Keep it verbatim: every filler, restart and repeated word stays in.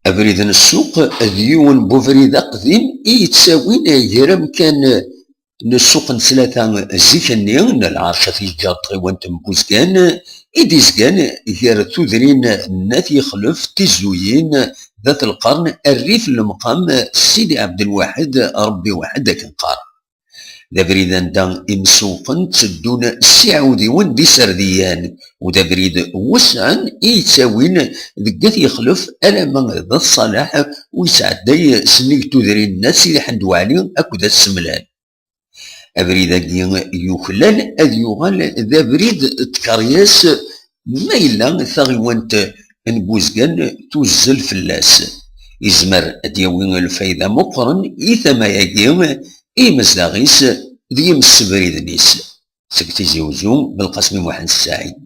Abrid n ssuq d yiwen n ubrid aqdim i yettawin gar amkan n ssuq n tlata zik-nni n Lɛerc At Yeǧǧer n tɣiwant n Buzgan, i d-izgan gar tudrin n At Yexlef, Tizuyin, d At Lqern, rrif n lemqam Sidi Ɛebdelwaḥed, Rebbi waḥed akken qqaren. D abrid anda imsewwqen tteddun s iɛudiwen d iserdiyan, u d abrid wesɛen i yettawin deg At Yexlef alamma d At Ṣaleḥ, u yesɛedday sennig tudrin n At Sidi Ḥend Waɛli akked At Semlal. Abrid-agi yuklal ad yuɣal d abrid n tkeryas ma yella taɣiwant n Buzgan tuzzel fell-as. Izmer ad d-yawi lfayda meqqren i tama-agi, i yimezdaɣ-is d yimsebriden-is. Seg Tizi Uzzu, Belqasem Muḥend Ssaɛid.